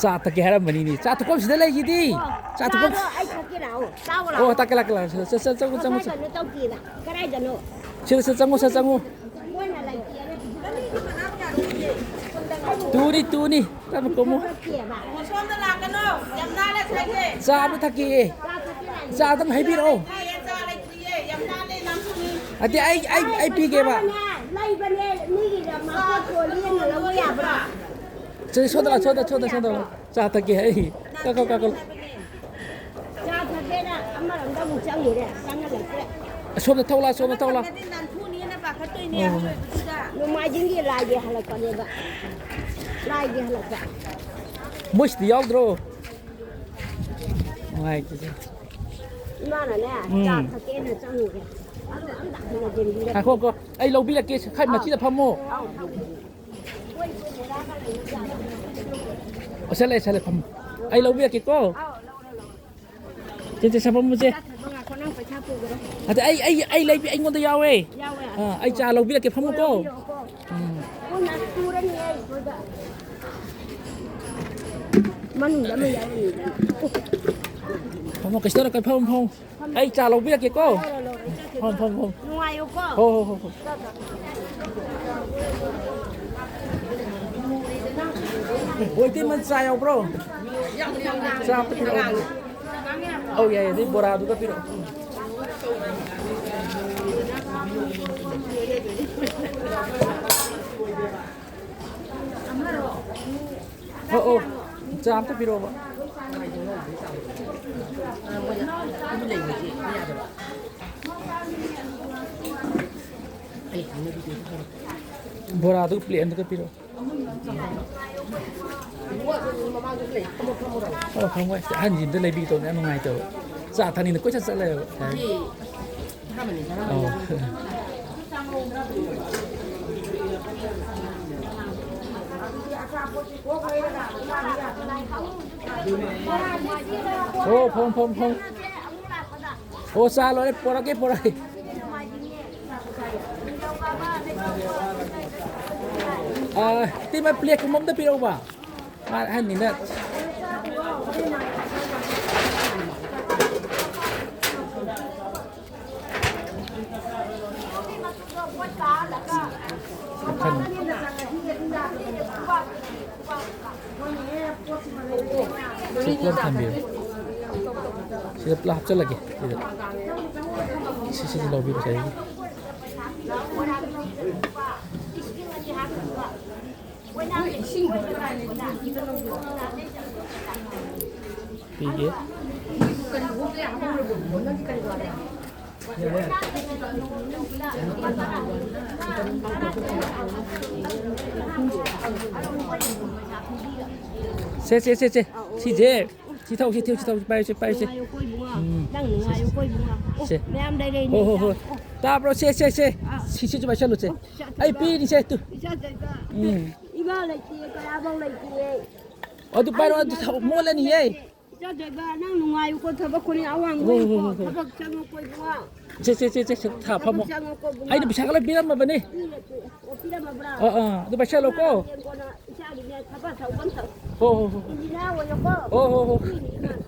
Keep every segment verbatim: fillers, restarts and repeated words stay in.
ꯆꯥ ꯊꯛꯀꯦ ꯍꯥꯏꯔꯝꯕꯅꯤꯅꯦ꯫ ꯆꯥ ꯊꯛꯐꯝ ꯁꯤꯗ ꯂꯩꯁꯤꯗꯤ꯫ ꯆꯥ ꯊꯛꯐꯝ꯫ ꯆꯥꯗꯣ ꯑꯩ ꯊꯛꯀꯦ ꯂꯥꯛꯑꯣ꯫ ꯆꯥꯎ ꯂꯥꯛꯑꯣ꯫ ꯑꯣ, ꯊꯛꯀꯦ, ꯂꯥꯛꯀꯦ, ꯂꯥꯛꯀꯦ꯫ ꯆꯠ, ꯆꯠ, ꯆꯪꯉꯨ, ꯆꯪꯉꯨ, ꯉꯁꯥꯏ ꯆꯪꯉꯨ꯫ ꯀꯩꯅꯣ ꯇꯧꯗꯦꯕ꯫ ꯀꯗꯥꯏꯗꯅꯣ? ꯁꯤꯗ, ꯁꯤꯗ ꯆꯪꯉꯨ, ꯁꯤꯗ ꯆꯪꯉꯨ꯫ ꯃꯣꯏꯅ ꯂꯩꯇꯦꯅ꯫ ꯇꯨꯅꯤ, ꯇꯨꯅꯤ꯫ ꯇꯞꯅ ꯀꯨꯝꯃꯨ꯫ ꯊꯛꯇꯦꯕ꯫ ꯁꯣꯝꯗ ꯂꯥꯛꯀꯅꯣ꯫ ꯌꯥꯝ ꯅꯥꯜꯂꯦ ꯁ꯭ꯋꯥꯏꯁꯦ꯫ ꯆꯥ ꯑꯃ ꯊꯛꯀꯦꯌꯦ꯫ ꯆꯥ ꯊꯛꯀꯦ ꯂꯥꯛꯑꯣ꯫ ꯆꯥ ꯑꯗꯨꯝ ꯍꯩꯕꯤꯔꯛꯑꯣ꯫ ꯆꯥ ꯂꯩꯇ꯭ꯔꯤꯌꯦ꯫ ꯌꯥꯝ ꯅꯥꯜꯂꯦ, ꯅꯥꯟꯊꯣꯛꯏ꯫ ꯑꯗꯤ ꯑꯩ, ꯑꯩ, ꯑꯩ ꯄꯤꯒꯦꯕ꯫ ꯂꯩꯕꯅꯦ, ꯃꯤꯒꯤꯗ ꯃꯄꯣꯠ ꯀꯣꯜꯂꯤ ꯑꯃ ꯂꯧꯕ ꯌꯥꯕ꯭ꯔꯣ? ꯁꯤ ꯁꯣꯝꯗ ꯂꯥꯛꯑꯣ, ꯁꯣꯝꯗ, ꯁꯣꯝꯗ, ꯁꯣꯝꯗ ꯂꯥꯛꯑꯣ꯫ ꯆꯥ ꯊꯛꯀꯦ ꯍꯥꯏ꯫ ꯀꯥꯈꯠꯂꯣ, ꯀꯥꯈꯠꯂꯣ꯫ ꯆꯥ ꯊꯛꯀꯦꯅ ꯑꯃꯔꯣꯝꯗ ꯑꯃꯨꯛ ꯆꯪꯉꯨꯔꯦ, ꯆꯪꯍꯜꯂꯛꯇ꯭ꯔꯦ꯫ ꯑꯁꯣꯝꯗ ꯊꯣꯛꯂꯛꯑꯣ, ꯑꯁꯣꯝꯗ ꯊꯣꯛꯂꯛꯑꯣ꯫ ꯅꯥꯟꯊꯣꯛꯅꯤꯅ ꯄꯥꯈꯠꯇꯣꯏꯅꯦ, ꯑꯣ꯫ ꯑꯍꯜ ꯑꯣꯏꯕꯗꯨꯗ꯫ ꯅꯣꯡꯃꯥꯏꯖꯤꯡꯒꯤ ꯂꯥꯏꯒꯤ ꯍꯜꯂꯛꯄꯅꯦꯕ꯫ ꯂꯥꯏꯒꯤ ꯍꯜꯂꯛꯄ꯫ ꯃꯣꯏ ꯁꯤꯗ ꯌꯥꯎꯗ꯭ꯔꯣ? ꯅꯨꯡꯉꯥꯏꯇꯦꯗ꯫ ꯏꯃꯥꯅꯅꯦ, ꯎꯝ꯫ ꯆꯥ ꯊꯛꯀꯦꯅ ꯆꯪꯉꯨꯔꯦ꯫ ꯑꯗꯨ ꯑꯝꯇ ꯍꯟꯅ ꯌꯦꯡꯕꯤꯔꯛꯇꯦ꯫ ꯉꯥꯏꯈꯣ, ꯉꯥꯏꯈꯣ꯫ ꯑꯩ ꯂꯧꯕꯤꯔꯛꯀꯦ꯫ ꯈꯔ ꯑꯥꯎ꯫ ꯃꯆꯤꯗ ꯐꯝꯃꯣ꯫ ꯑꯥꯎ꯫ ꯑꯣ, ꯁꯠꯂꯦ, ꯁꯠꯂꯦ, ꯐꯝꯃꯣ꯫ ꯑꯩ ꯂꯧꯕꯤꯔꯛꯀꯦꯀꯣ꯫ ꯆꯦ, ꯆꯦ, ꯁꯠ ꯐꯝꯃꯨꯁꯦ꯫ ꯉꯥꯏꯈꯣ, ꯅꯪ ꯄꯩꯁꯥ ꯄꯨꯈ꯭ꯔꯣ꯫ ꯑꯗ ꯑꯩ, ꯑꯩ, ꯑꯩ ꯂꯩꯕꯤ-, ꯑꯩꯉꯣꯟꯗ ꯌꯥꯎꯋꯦ꯫ ꯌꯥꯎꯋꯦ? ꯑꯥ, ꯑꯩ ꯆꯥ ꯂꯧꯕꯤꯔꯛꯀꯦ, ꯐꯝꯃꯨꯀꯣ꯫ ꯂꯧꯕꯤꯔꯛꯑꯣꯀꯣ꯫ ꯎꯝ꯫ ꯄꯨꯟꯅ ꯄꯨꯔꯅꯤ ꯑꯩ ꯑꯩꯈꯣꯏꯗ꯫ ꯃꯅꯨꯡꯗ ꯑꯃ ꯌꯥꯎꯔꯤ꯫ ꯐꯝꯃꯣ, ꯀꯩꯁꯨ ꯇꯧꯔꯣꯏ, ꯐꯝꯃꯣ, ꯐꯝꯃꯣ꯫ ꯑꯩ ꯆꯥ ꯂꯧꯕꯤꯔꯛꯀꯦꯀꯣ꯫ ꯂꯧꯔꯣ, ꯂꯧꯔꯣ, ꯆꯠꯈ꯭ꯔꯣ꯫ ꯐꯝ, ꯐꯝ, ꯐꯝ꯫ ꯅꯨꯡꯉꯥꯏꯌꯨꯀꯣ꯫ ꯍꯣ, ꯍꯣ, ꯍꯣ, ꯍꯣ꯫ ꯍꯣꯏ, ꯏꯇꯩꯃ, ꯆꯥ ꯌꯥꯎꯕ꯭ꯔꯣ? ꯆꯥ ꯑꯝꯇ ꯄꯤꯔꯛꯑꯣ꯫ ꯑꯧ, ꯌꯥꯏ, ꯑꯗꯩ ꯕꯣꯔꯥꯗꯨꯒ ꯄꯤꯔꯛꯑꯣ꯫ ꯑꯣ, ꯑꯣ, ꯆꯥ ꯑꯝꯇ ꯄꯤꯔꯛꯑꯣꯕ꯫ ꯕꯣꯔꯥꯗꯨ ꯄ꯭ꯂꯦꯠ ꯑꯝꯇꯒ ꯄꯤꯔꯛꯑꯣ꯫ ꯑꯣ, ꯐꯝꯃꯣ꯫ ꯑꯍꯟꯁꯤ ꯑꯝꯇ ꯂꯩꯕꯤꯒꯦ ꯇꯧꯅꯤ, ꯌꯥꯝ ꯅꯨꯡꯉꯥꯏꯇꯕ꯫ ꯆꯥ ꯊꯛꯅꯤꯡꯗ ꯀꯣꯏꯆꯠ ꯆꯠ ꯂꯩꯔꯕ꯫ ꯑꯧ꯫ ꯑꯣ, ꯐꯝ, ꯐꯝ, ꯐꯝ꯫ ꯑꯣ, ꯆꯥ ꯂꯣꯏꯔꯦ, ꯄꯣꯔꯛꯀꯦ, ꯄꯣꯔꯛꯀꯦ꯫ ꯑꯥ, ꯏꯇꯩꯃ, ꯄ꯭ꯂꯦꯠꯀꯨꯝꯕ ꯑꯝꯇ ꯄꯤꯔꯛꯎꯕ꯫ ꯃꯥ ꯑꯍꯟꯅꯤꯅ꯫ ꯃꯈꯜ꯫ ꯁꯤ ꯄꯨꯂꯞ ꯊꯝꯕꯤꯌꯨ꯫ ꯁꯤꯗ ꯄꯨꯂꯞ ꯍꯥꯞꯆꯤꯜꯂꯒꯦ꯫ ꯁꯤꯗ꯫ ꯁꯤ, ꯁꯤꯗ ꯂꯧꯕꯤꯌꯨ ꯉꯁꯥꯏꯒꯤ꯫ ꯄꯤꯒꯦ꯫ ꯁꯦ, ꯁꯦ, ꯁꯦ, ꯁꯦ꯫ ꯁꯤꯁꯦ꯫ ꯁꯤ ꯊꯧ, ꯁꯤ ꯊꯧ, ꯁꯤ ꯊꯧ, ꯁꯤ ꯄꯥꯏꯔꯨꯁꯦ, ꯄꯥꯏꯔꯨꯁꯦ꯫ ꯅꯨꯡꯉꯥꯏꯌꯨꯀꯣ, ꯏꯕꯨꯡꯉꯣ꯫ ꯎꯝ꯫ ꯅꯪ ꯅꯨꯡꯉꯥꯏꯌꯨꯀꯣ, ꯏꯕꯨꯡꯉꯣ꯫ ꯑꯣ, ꯁꯦ꯫ ꯃꯌꯥꯝ ꯂꯩꯔꯦ, ꯍꯣ, ꯍꯣ, ꯏꯅꯦ꯫ ꯍꯣꯏ꯫ ꯑꯣ꯫ ꯇꯥꯕ꯭ꯔꯣ? ꯁꯦ, ꯁꯦ, ꯁꯦ꯫ ꯑꯥ꯫ ꯁꯤ, ꯁꯤꯁꯨ ꯄꯥꯏꯁꯜꯂꯨꯁꯦ꯫ ꯑꯣ, ꯏꯆꯥ ꯑꯩ ꯊꯣꯏꯕ꯫ ꯄꯤꯔꯤꯁꯦ, ꯇꯨ꯫ ꯏꯆꯥ ꯊꯣꯏꯕ꯫ ꯎꯝ꯫ ꯏꯃꯥ ꯂꯩꯇꯤꯌꯦ, ꯀꯌꯥꯐꯧ ꯂꯩꯇꯤꯌꯦ꯫ ꯑꯗꯨ ꯄꯥꯏꯔꯣ, ꯑꯩ ꯑꯗꯨ ꯏꯃꯥ ꯊꯧ-, ꯊꯣꯏꯕ ꯃꯣꯠꯂꯅꯤꯌꯦ꯫ ꯂꯩꯇꯤꯌꯦ꯫ ꯏꯆꯥ ꯊꯣꯏꯕ, ꯅꯪ ꯅꯨꯡꯉꯥꯏꯌꯨꯀꯣ, ꯊꯕꯛ ꯈꯨꯗꯤꯡ ꯑꯋꯥꯡꯕ ꯍꯣ, ꯍꯣ, ꯑꯣꯏꯌꯨꯀꯣ, ꯍꯣ, ꯍꯣ꯫ ꯊꯕꯛ ꯆꯪꯉꯨꯀꯣ, ꯏꯕꯨꯡꯉꯣ꯫ ꯁꯦ, ꯁꯦ, ꯁꯦ, ꯁꯦ, ꯁꯦ, ꯊꯥ ꯊꯕꯛ ꯐꯝꯃꯣ꯫ ꯆꯪꯉꯨꯀꯣ, ꯏꯕꯨꯡꯉꯣ꯫ ꯑꯩꯅ ꯄꯩꯁꯥꯒ ꯂꯣꯏ ꯄꯤꯔꯝꯃꯕꯅꯦ꯫ ꯄꯤꯔꯦ, ꯄꯤꯔꯦ꯫ ꯑꯣ, ꯄꯤꯔꯝꯃꯕ꯭ꯔꯥ? ꯑꯥ, ꯑꯥ, ꯑꯗꯨ ꯄꯩꯁꯥ ꯂꯧꯀꯣ꯫ ꯏꯃꯥ ꯍꯌꯦꯡ ꯀꯣꯟꯅ ꯏꯆꯥꯒꯤꯅꯦ, ꯊꯕꯛ ꯇꯧꯕ ꯑꯃ ꯇꯧ-꯫ ꯍꯣ, ꯍꯣ, ꯍꯣ, ꯍꯣ꯫ ꯏꯟꯖꯤꯅꯤꯌꯥꯔ ꯑꯣꯏꯌꯨꯀꯣ꯫ ꯍꯣ, ꯍꯣ, ꯍꯣ꯫ ꯄꯤꯅꯤ ꯏꯃꯥꯅ꯫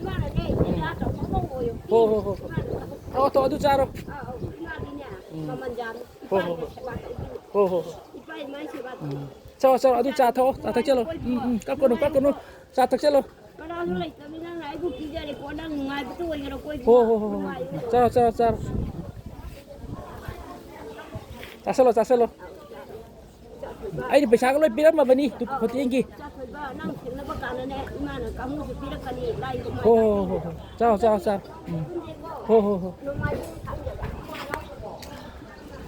ꯏꯃꯥꯅꯅꯦ, ꯏꯟꯖꯤꯅꯌꯥꯔ ꯇꯧꯕ ꯑꯃ ꯑꯣꯏꯌꯣ꯫ ꯍꯣ, ꯍꯣ, ꯍꯣ꯫ ꯏꯃꯥꯅ ꯊꯕꯛ ꯇꯧ-꯫ ꯑꯣ, ꯇꯧ, ꯑꯗꯨ ꯆꯥꯔꯣ꯫ ꯑꯥ, ꯑꯧ, ꯏꯃꯥꯗꯤꯅꯦ, ꯎꯝ꯫ ꯃꯃꯜ ꯌꯥꯝꯃꯤ꯫ ꯍꯣ, ꯍꯣ, ꯏꯄꯥꯒꯤ ꯍꯣ꯫ ꯁꯦꯕꯥ ꯇꯧꯕꯤ꯫ ꯍꯣ, ꯍꯣ, ꯍꯣ꯫ ꯏꯄꯥ ꯏꯃꯥꯒꯤ ꯁꯦꯕꯥ ꯇꯧꯕꯤ꯫ ꯎꯝ꯫ ꯆꯥꯎ, ꯆꯥꯎ, ꯑꯗꯨ ꯆꯥ ꯊꯛꯑꯣ, ꯆꯥ ꯊꯛꯆꯜꯂꯣ꯫ ꯎꯝ, ꯎꯝ, ꯀꯞꯀꯅꯨ, ꯀꯞꯀꯅꯨ꯫ ꯆꯥ ꯊꯛꯆꯜꯂꯣ꯫ ꯀꯅꯥꯁꯨ ꯂꯩꯇꯕꯅꯤꯅ ꯅꯪꯅ ꯑꯩꯕꯨ ꯄꯤꯖꯔꯦꯀꯣ, ꯅꯪ ꯅꯨꯡꯉꯥꯏꯕꯇ ꯑꯣꯏꯒꯦꯔꯣꯀꯣ, ꯍꯣ, ꯏꯕꯨꯡꯉꯣ? ꯍꯣ, ꯍꯣ, ꯍꯣ꯫ ꯅꯨꯡꯉꯥꯏꯌꯨꯀꯣ? ꯆꯥꯔꯣ, ꯆꯥꯔꯣ, ꯆꯥꯔꯣ꯫ ꯆꯥꯁꯜꯂꯣ, ꯆꯥꯁꯜꯂꯣ꯫ ꯑꯩꯅ ꯄꯩꯁꯥꯒ ꯂꯣꯏ ꯄꯤꯔꯝꯃꯕꯅꯤ, ꯇꯨ, ꯑꯧ, ꯍꯣꯇꯦꯜꯒꯤ꯫ ꯏꯆꯥ ꯊꯣꯏꯕ, ꯅꯪ ꯊꯦꯡꯅꯕ ꯀꯥꯟꯗꯅꯦ, ꯏꯃꯥꯅ ꯀꯥꯡꯍꯧꯁꯨ ꯄꯤꯔꯛꯀꯅꯤ, ꯂꯥꯏ ꯍꯣ, ꯍꯣ, ꯍꯣ, ꯍꯣ꯫ ꯆꯥꯔꯣ, ꯆꯥꯔꯣ, ꯆꯥꯔꯣ꯫ ꯎꯝ꯫ ꯍꯣ, ꯍꯣ, ꯍꯣ꯫ ꯅꯣꯡꯃꯥꯏꯖꯤꯡ